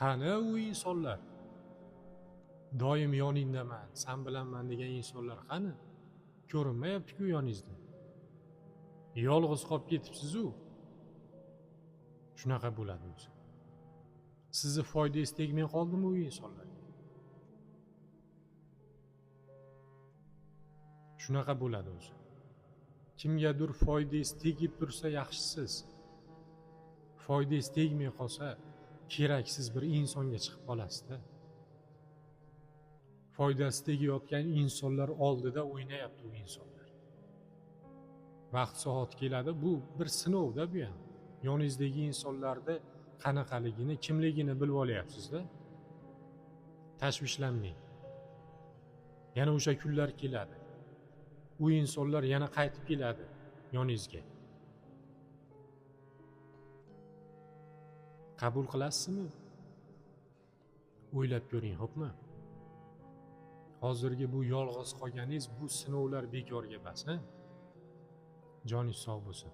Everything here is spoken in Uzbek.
Qani u insonlar? Doim yoningdaman, san bilanman degan insonlar qani? Ko'rinmayapti-ku yoningizda. Yolg'iz qolib ketibsiz-u. Shunaqa bo'ladi o'zi. Sizni foydangiz tegmay qoldimi u insonlarga? Shunaqa bo'ladi o'zi. Kimgadir foydangiz tegib tursa yaxshisiz. Foydangiz tegmay qolsa keraksiz bir insonga chiqib qolasizda. Foydasi tegayotgan insonlar oldida o'ynayapti u insonlar. Vaqt soat keladi, bu bir sinovda bu ham. Yoningizdagi insonlarni qanaqaligini, kimligini bilib olyapsiz-da. Tashvishlanmang. Yana o'sha kunlar keladi. U insonlar yana qaytib keladi yoningizga. Qabul qilasizmi? O'ylab ko'ring, xo'pmi? Hozirgi bu yolg'iz qolganingiz, bu sinovlar bekorga emas, ha? Joningiz sog' bo'lsin.